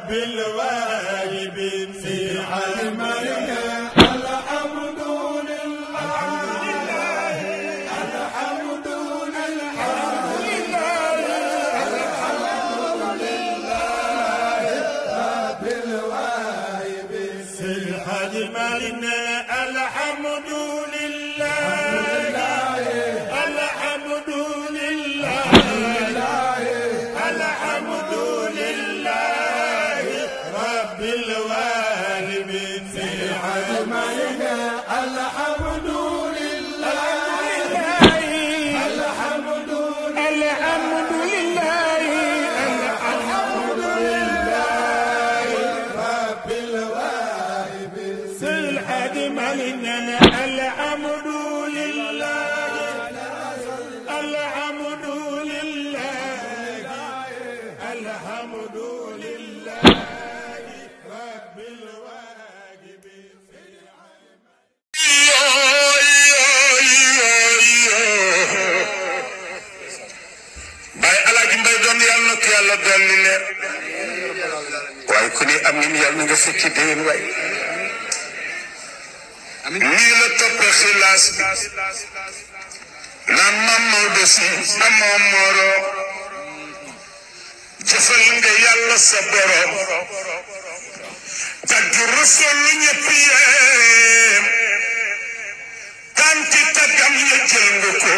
رب الواهب في حلمنا الحمد لله الحمد لله رب الواهب في حلمنا الحمد لله الحمد لله الحمد لله رب الواهب في حلمنا الحمد لله الحمد لله الحمد لله رب الواهب في حلمنا الحمد لله الحمد لله الحمد لله رب الواجب باي alaaji mbay doon yàlla na ko yàlla dolli leer waaye ku ne amin yàlla na nga fekki déwén waay nii la toppee xilaas bi naan Mame Maodo si amoo moro jëfal nga yàlla sa borom tagg Rasul ñëpp yéem tanti taggam ya jël nga ko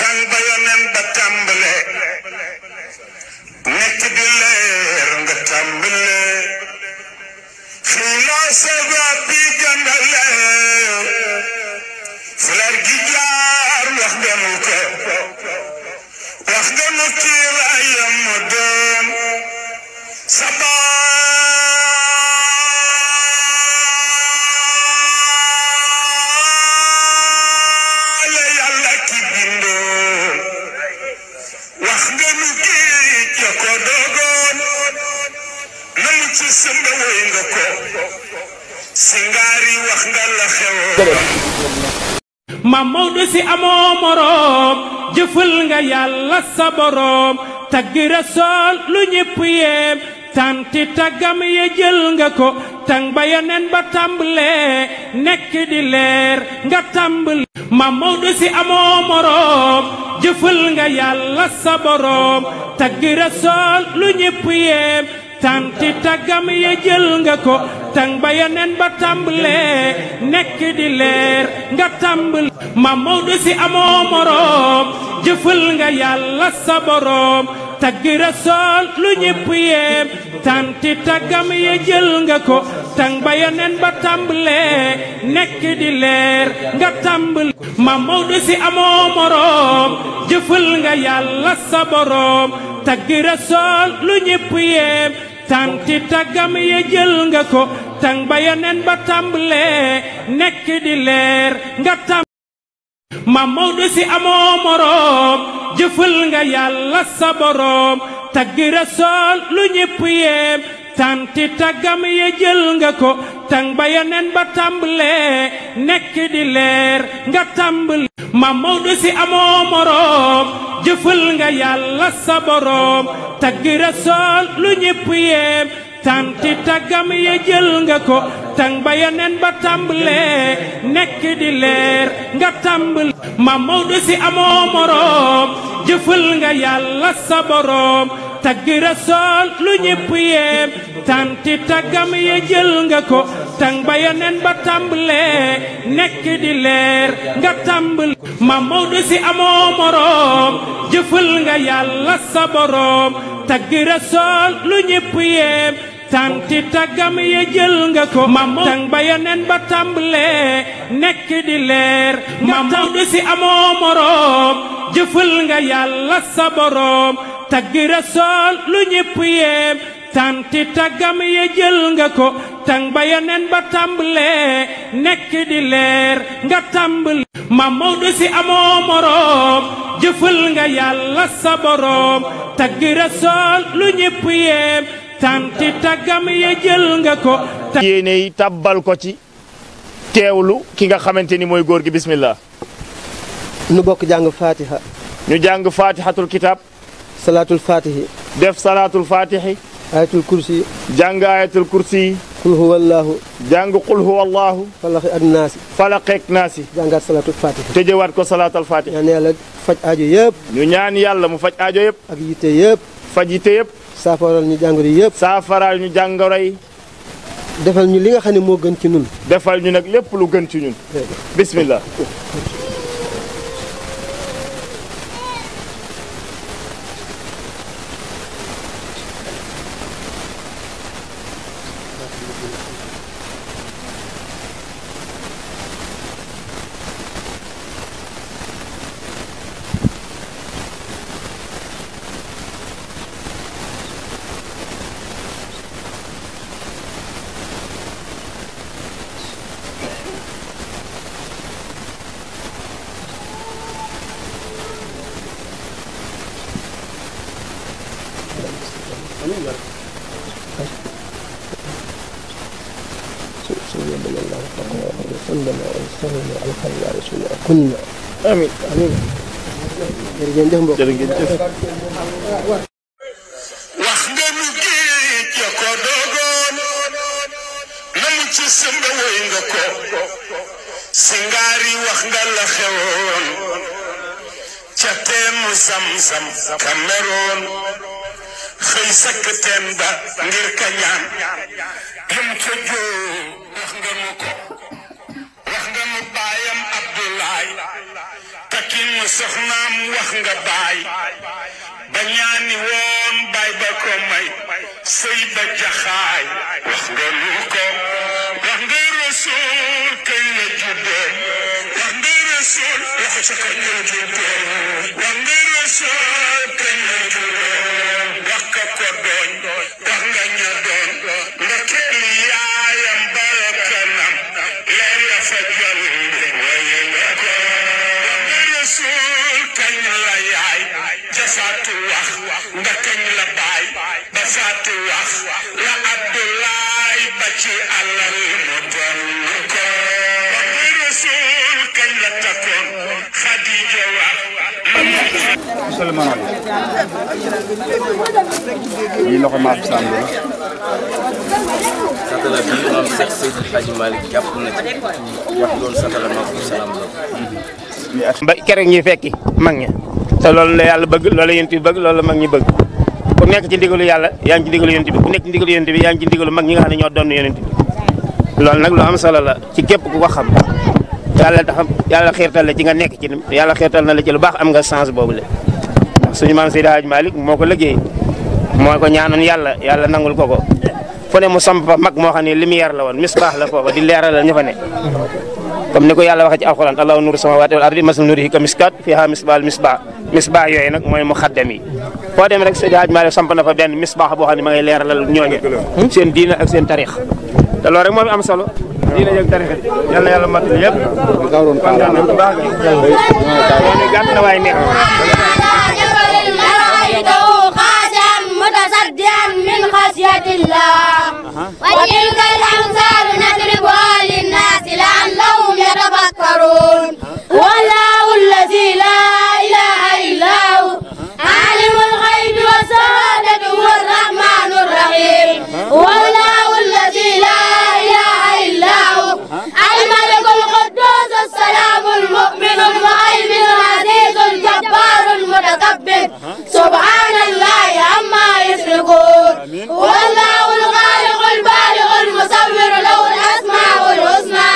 tàng ba yonen ba tàmbale nekk di leer nga tàmbale xilaas ba bi gandale fular gi jaar wax nga nu ko wax nga nu kiiraayam mu doon sabaale yàlla ki bindoon wax nga nu géej ya ko dogoon na mu ci sëmba woy nga ko singaari wax nga la xewoon Mame Maodo si amoo moroom jëfal nga yàlla sa boroom tagg Rasul lu ñépp yéem tanti taggam ya jël nga ko tàng ba yonen ba tàmbale nekk di leer nga tàmbale Mame Maodo si amoo moroom jëfal nga yàlla sa boroom tagg Rasul lu ñépp yéem tanti taggam ya jël nga ko tàng ba yonen ba tàmbale nekk di leer nga tàmbale Mame Maodo si amoo moroom jëfal nga yàlla sa boroom tagg Rasul lu ñépp yéem tanti taggam ya jël nga ko tàng ba yonen ba tàmbale nekk di leer nga tàmbale Mame Maodo si amoo moroom jëfal nga yàlla sa boroom tagg Rasul lu ñépp yéem tanti taggam ya jël nga ko tàng ba yonen ba tàmbale nekk di leer nga tàmbale Mame Maodo si amoo moroom jëfal nga yàlla sa boroom tagg Rasul lu ñépp yéem tanti taggam ya jël nga ko tàng ba yonen ba tàmbale nekk di leer nga tàmbale Mame Maodo si amoo moroom jëfal nga yàlla sa boroom tagg Rasul lu ñépp yéem tanti taggam ya jël nga ko tàng ba yonen ba tàmbale nekk di leer nga tàmbale Mame Maodo si amoo moroom jëfal nga yàlla sa boroom tagg Rasul lu ñépp yéem tanti taggam ya jël nga ko tàng ba yonen ba tàmbale nekk di leer nga tàmbale Mame Maodo si amoo moroom jëfal nga yàlla sa boroom tagg Rasul lu ñépp yéem tanti taggam ya jël nga ko tàng ba yonen ba tàmbale nekk di leer Mame Maodo si amoo moroom jëfal nga yàlla sa boroom tagg Rasul lu ñépp yéem tanti taggam ya jël nga ko tàng ba yonen ba tàmbale nekk di leer nga tàmbale Mame Maodo si amoo moroom jëfal nga yàlla sa boroom tagg Rasul lu ñépp yéem tanti taggam ya jël nga ko yéene yi tàbbal ko ci teewlu ki nga xamante ni mooy góor gi bismillah nu bokk jàng fatiha ñu jàng fatihatul kitab salaatul fatihi def salaatul fatihi ayatul kursi. jàng ayatul kursi. qul huwa allahu. jàng qul huwa allahu. falaqi ak naasi. falaqeek naasi. jàngaat salaatul fatiha. tëjewaat ko salaatal fatiha. ñaan yàlla faj aajo yëpp. ñu ñaan yàlla mu faj aajo yëpp. ak yitte yëpp. faj yitte yëpp. saafaral ñu jàngoro yëpp. saafaraal ñu jàngoro yi. defal ñu li nga xam ne moo gën ci ñun. defal ñu nag lépp lu gën ci ñun. bismillah. amiin amiin. jërëjëf mbokk. wax nga nu géej ya ko dogoon na mu ci sëmba woy nga ko singaari wax nga la xewoon ca teenu Zamzam Cameroon xëy sakk teen ba ngir ka ñaan yam ca joo wax nga nu ko wax nga nu baayam Abdoulaye takkin soxnaam wax nga baay ba ñaani woon baay ba ko may sëy ba jaxaay wax nga nu ko wax nga Rasuul kañ la juddoo wax nga Rasuul wax ca kañ la juddoo wax nga Rasuul kañ la juddoo wax ka ko doon wax nga ña doon ndokeeli yaayam bala kanam leer ya fa jol waye nga ko wax nga Rasuul kañ la yaay jafaatu wax nga kañ la baay ba faatu wax la Abdoulaye ba ci alal mu doon ko wax nga Rasuul kañ la takkoon Xadija wax lii loxo maam Sam la. satala bi maam Seex Seydi Hadji Malick jàpp na ci wax loolu satala maam Salaam la. ba keroog ñuy fekki mag ña te loolu la yàlla bëgg loolu la yonent bi bëgg loolu la mag ñi bëgg ku nekk ci ndigalu yàlla yaa ngi ci ndigalu yonent bi ku nekk ci ndigalu yonent bi yaa ngi ci ndigalu mag ñi nga xam ne ñoo doon yonent bi loolu nag lu am solo la ci képp ku ko xam yàlla tax yàlla xiirtal la ci nga nekk ci yàlla xiirtal na la ci lu baax am nga chance boobu la ndax suñu maam Seydi Hadji Malick moo ko liggéey moo ko ñaanoon yàlla nangul ko ko fu ne mu samp fa mag moo xam ne lumière la woon misbaax la foofa di leeralal ña fa ne comme ni ko yàlla waxee ci alxuraan allahu nuuru samaawaati wal ardi masal nuurihi ka miskaat fiihaa misbaax yooyu nag mooy mu xaddam yi foo dem rek Seydi Hadji Malick samp na fa benn misbaax boo xam ne ma ngay leeralal ñooñe seen diina ak seen tarix te loolu rek moo fi am solo diina ak tarix yal na yàlla matal yëpp kontaan nañ bu baax yoon wi gàtt na waaye neex من خشية الله وتلك الأمثال نضربها للناس لعلهم يتفكرون والله الذي لا إله إلا هو عالم الغيب والشهادة هو الرحمن الرحيم والله الذي لا إله إلا هو الملك القدوس السلام المؤمن المهيمن العزيز الجبار المتكبر سبحان الله عما يشركون والله الخالق البارئ المصور له الأسماء الحسنى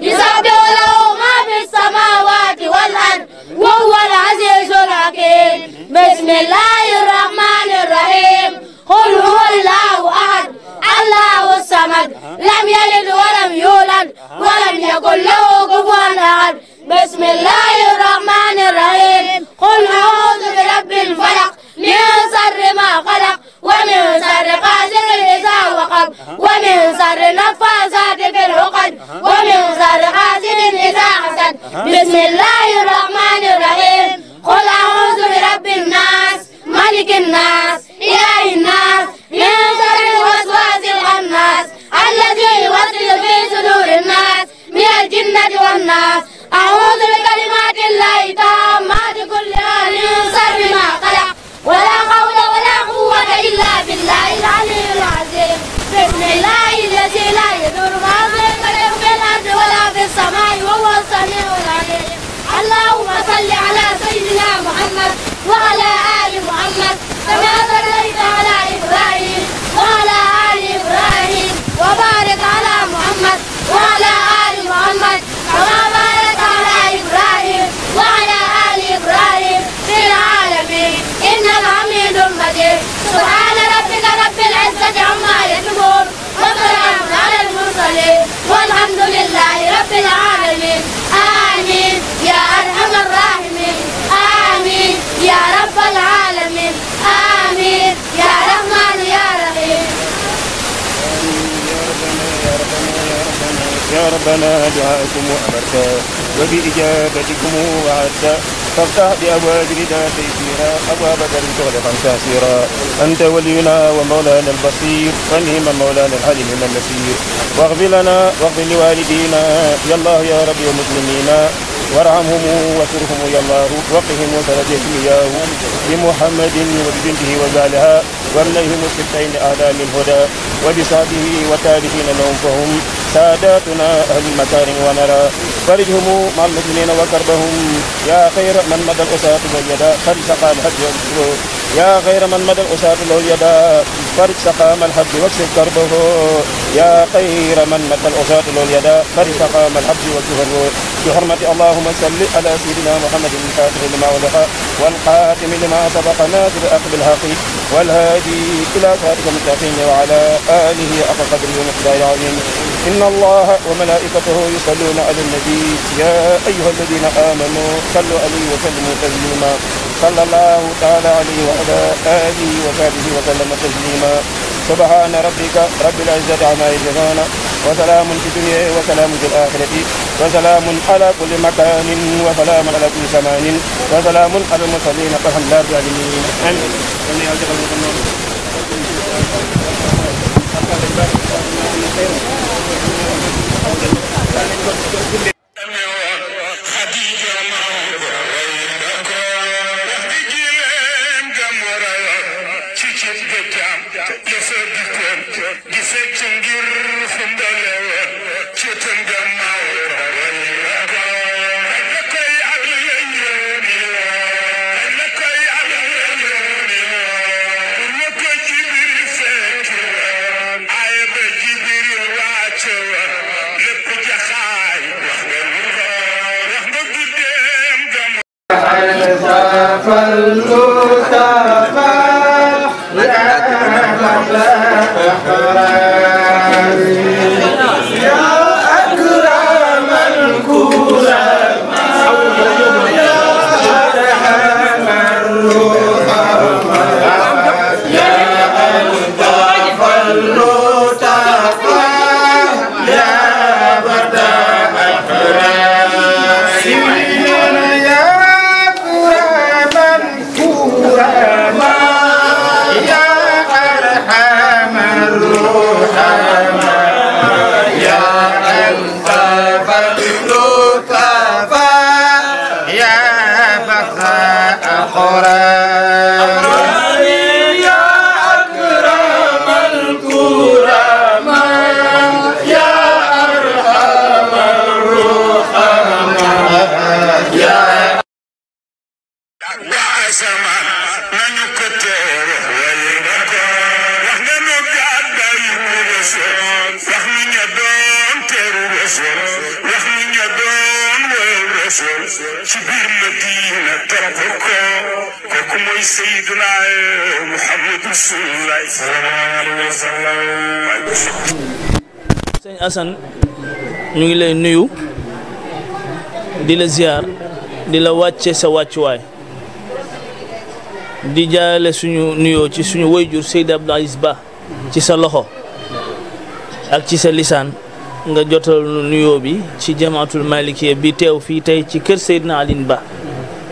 يسبح له ما في السماوات والأرض وهو العزيز الحكيم بسم الله الرحمن الرحيم قل هو الله أحد الله الصمد لم يلد ولم يولد ولم يكن له كفوا أحد بسم الله الرحمن الرحيم قل أعوذ برب الفلق من شر ما خلق ومن شر غاسق إذا وقب ومن شر النفاثات في العقد ومن شر حاسد إذا حسد بسم الله الرحمن الرحيم قل أعوذ برب الناس ملك الناس إله الناس من شر الوسواس الخناس الذي يوسوس في صدور الناس من الجنة والناس أعوذ بكلمات الله التامات كلها من شر العالمين إنك حميد مجيد سبحان ربك رب العزة عما يصفون وسلام على المرسلين والحمد لله رب العالمين آمين يا أرحم الراحمين آمين يا رب العالمين آمين يا رحمن يا رحيم يا ربنا دعاءكم أمرتا وبإجابتكم وعدتا فافتح بأبواب رداء تيسيرا أبواب كرم تغلقا كاسيرا أنت ولينا ومولانا البصير ونعم مولانا الحليم النصير واغفر لنا واغفر لوالدينا يا الله يا رب المسلمين وارحمهم وسرهم يا الله وقهم وسردهم إياه بمحمد وببنته وزالها وابنهم السبتين أعلى من هدى وبصحبه وتابعين لهم فهم ساداتنا أهل المكارم ونرى فرجهم مع المسلمين وكربهم يا خير من مدى الأساة واليدا فرج سقام الحج يا خير من مدى الأساة واليدا فرج سقام الحج واكسب كربه يا خير من مدى الأساة واليدا فرج سقام الحج واكسب بحرمة اللهم صل على سيدنا محمد الفاتح لما ولق والخاتم لما سبق ناصر الحق بالحق والهادي إلى صراطك المستقيم وعلى آله حق قدره ومقداره العظيم إن الله وملائكته يصلون على النبي يا أيها الذين آمنوا صلوا عليه وسلموا تسليما صلى الله تعالى عليه وعلى آله وصحبه وسلم تسليما سبحان ربك رب العزة عما يصفون وسلام في الدنيا وسلام في الآخرة وسلام على كل مكان وسلام على كل زمان وسلام على المرسلين والحمد لله رب العالمين آمين. sëñ Assane ñu ngi lay nuyu di la ziar di la wàcce sa wàccuwaay di jaale suñu nuyoo ci suñu wayjur Seydi Abdou Aziz Ba ci sa loxo ak ci sa lisaan nga jotal nuyoo bi ci jamaatul malikiya bi teew fii tey ci kër Seydina Aline Ba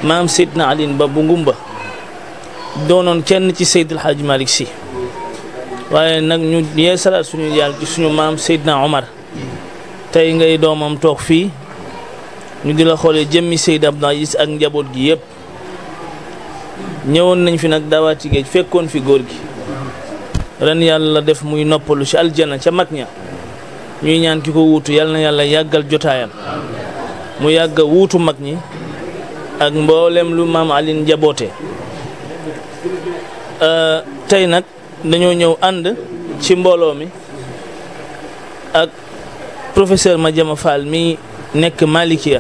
maam Seydina Aline Ba bu ngumba doonoon kenn ci Seydil Hadji Malick Sy waaye nag ñu yee salaat suñu yàlla ci suñu maam Seydina Omar tey ngay doomam toog fii ñu di la xoolee jëmmi Seydi Abdou Aziz ak njaboot gi yëpp ñëwoon nañ fi nag daawaati géej fekkoon fi góor gi ren yàlla def muy noppalu ci aljana ca mag ña ñuy ñaan ki ko wuutu yàlla na yàlla yàggal jotaayam mu yàgg a wuutu mag ñi ak mboolem lu maam Aline njaboote tey nag dañoo ñëw ànd ci mbooloo mi ak professeur Madiama Fall mi nekk Malikiya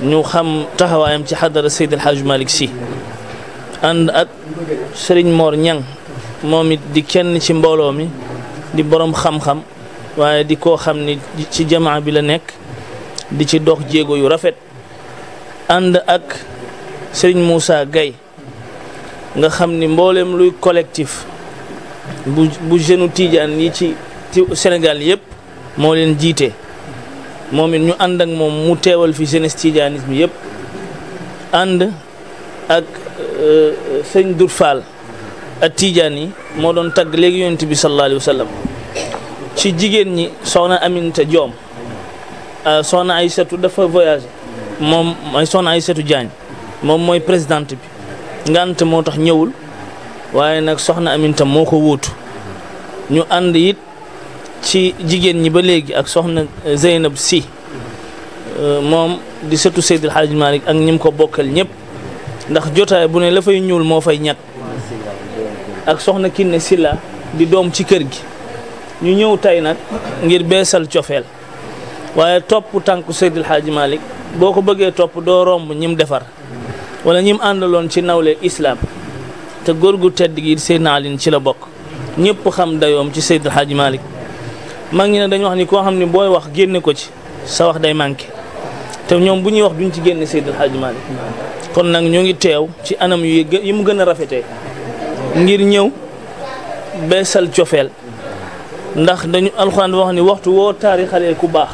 ñu xam taxawaayam ci xadara Seydi El Hadji Malick Sy ànd ak sëriñ Mor Ñang moom it di kenn ci mbooloo mi di borom xam-xam waaye di koo xam ni ci jamaa bi la nekk di ci dox jéego yu rafet ànd ak sëriñ Moussa Gaye nga xam ni mboolem luy collectif bu jeune Tidiane yi ci Sénégal yëpp moo leen jiite moom it ñu ànd ak moom mu teewal fi jeunesse tidianisme yëpp ànd ak sëñ Dur Fall ak Tidiane yi moo doon tagg léegi yonent bi sallallahu alayhi wa sallam ci jigéen ñi soxna Aminata Diom soxna Aïssatou dafa voyagé moom mooy soxna Aïssatou Diagne moom mooy présidente bi ngant moo tax ñëwul waaye nag soxna Aminata moo ko wuutu ñu ànd it ci jigéen ñi ba léegi ak soxna Zeynab Sy moom di sëtu Seydil Hadji Malick ak ñim ko bokkal ñëpp ndax jotaay bu ne la fay ñuul moo fay ñett ak soxna Kiné Silla di doom ci kër gi ñu ñëw tey nag ngir beesal cofeel waaye topp tànku Seydil Hadji Malick boo ko bëggee topp doo romb ñim defar wala ñim àndaloon ci nawle islam te góor gu tedd gi Seydina Ali ci la bokk ñëpp xam dayoom ci Seydil Hadji Malick mag ñi ne dañu wax ni koo xam ni booy wax génne ko ci sa wax day manqué te ñoom bu ñuy wax duñ ci génne Seydil Hadji Malick kon nag ñoo ngi teew ci anam yi mu gën a rafetee ngir ñëw beesal cofeel ndax dañu alxuraan dafa wax ni waxtu woo taarixalee ku baax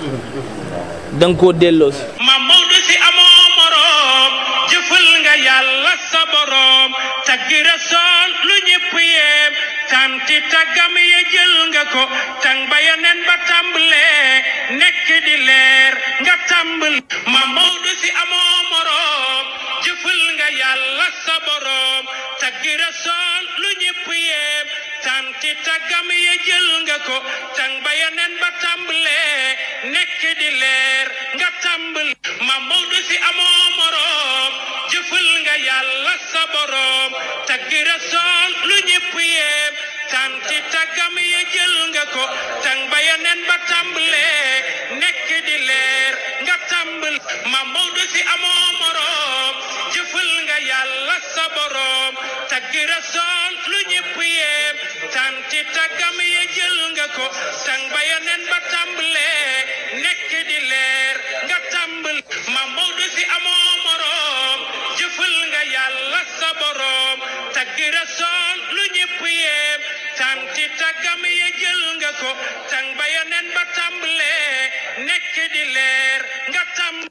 danga koo delloo si Maam Maodo si amoo moroom jëfal nga yàlla sa boroom tagg Rasool lu ñëpp yéem tanti taggam ya jël nga ko tang ba yeneen ba tàmbalee nekk di leer nga tàmbal Maam Maodo si amoo moroom jëfal nga yàlla sa boroom tagg Rasool lu ñëpp yéem tanti taggam ya jël nga ko tang ba yeneen ba tàmbalee nekk di leer nga tàmbal Maam Maodo si amoo moroom jëfal nga yàlla sa boroom tagg Rasool lu ñëpp yéem tanti taggam ya jël nga ko tang ba yeneen ba tàmbalee nekk di leer nga tàmbal Maam Maodo si amoo moroom jëfal nga yàlla sa boroom tagg Rasool lu ñëpp yéem tanti taggam ya jël nga ko tang ba yeneen ba tàmbalee nekk di leer nga tàmbal Maam Maodo si amoo moroom jëfal nga yàlla sa boroom tagg Rasool lu ñëpp yéem tanti taggam ya jël nga ko tang ba yeneen ba tàmbalee nekk di leer nga tàmbal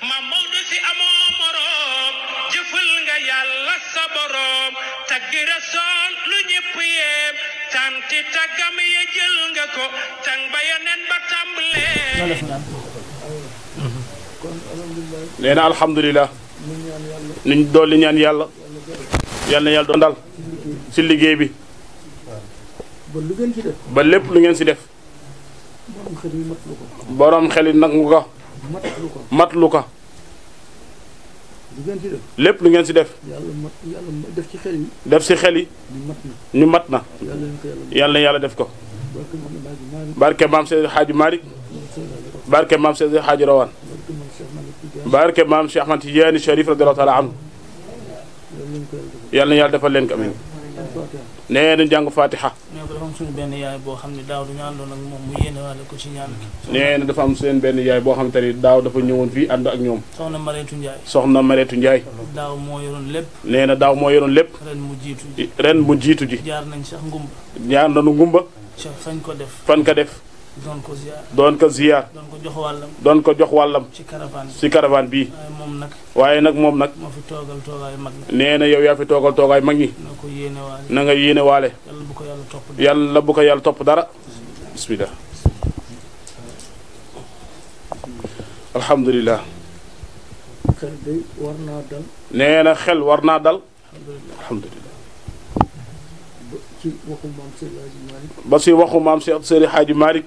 Maam Maodo si amoo moroom jëfal nga yàlla sa boroom tagg Rasool lu ñëpp yéem tanti taggam ya jël nga ko tang ba yeneen ba tàmbalee nee na alhamdulilah niñ dolli ñaan yàlla yal na yàlla doon dal ci liggéey bi ba lépp lu ngeen ci def borom xel yi nag nga ko matlu ko lépp lu ngeen ci def def ci xel yi ñu mat na yal na yàlla def ko barke maam Seydi Hadji Malick barke maam Seydi Hadji Rawane barke maam Cheikh Ahmad Tidiane Chérif radiyallahu taala anhu yal na yàlla defal leen ko amiin nee na jàng Fatiha. nee na dafa am suñu benn yaay boo xam ne daaw du ñu àndoon ak moom mu yéenewaale ko ci ñaan gi. nee na dafa am seen benn yaay boo xam te ni daaw dafa ñëwoon fii ànd ak ñoom. soxna Mareetu Ndiaye. soxna Mareetu Ndiaye. daaw moo yoroon lépp. nee na daaw moo yoroon lépp. ren mu jiitu ji. jaar nañ sax ngumba. jaar nañu ngumba. fañ ko def. fan ko def. doon ko ziar. doon ko ziar. doon ko jox wàllam. doon ko jox wàllam. ci caravane bii. waaye nag moom nag. moo fi toogal toogaayu mag ñi. nee na yow yaa fi toogal toogaayu mag ñi. na ko yéene waale. na nga yéene waale. yàlla bu ko yàlla topp dara. bismillah. alhamdulilah. xel day war naa dal. nee na xel war naa dal. alhamdulilah. ci waxu maam Seydi Hadji Malick. ba si waxu maam Seydi Hadji Malick.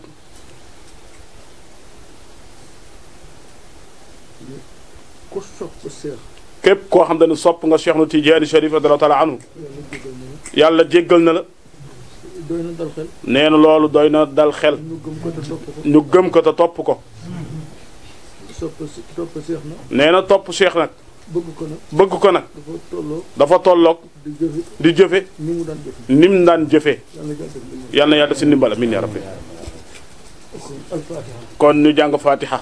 ku sopp Seex. képp koo xam ne sopp nga Cheikh na Tidiane Chérif radiyallahu taala anhu. yàlla jéggal na la. doy na dal xel. nee na loolu doy na dal xel. ñu gëm ko te topp ko. topp Seex na. nee na topp Cheikh nag. bëgg ko nag dafa tolloog di jëfe ni mu daan jëfe yal na yàlla def si ndimbal amiin yaa rabbi kon ñu jàng fatiha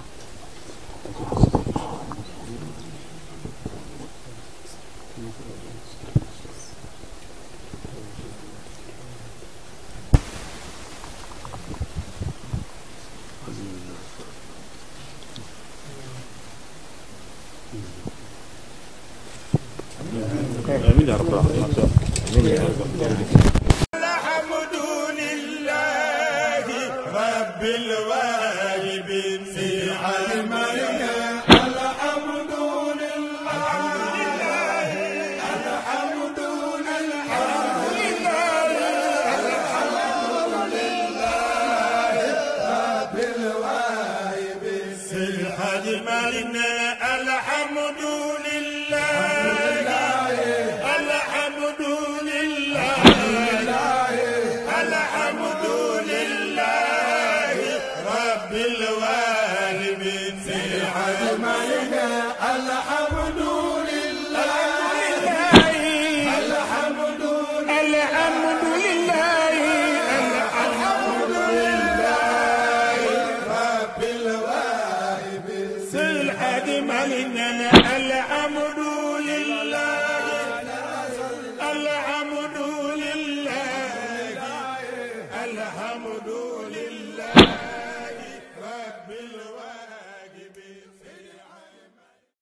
آمين يا رب العالمين آمين يا رب الحمد لله رب الواهبين في علمنا الحمد لله الحمد لله رب الواهبين في علمنا الحمد الحمد لله رب العالمين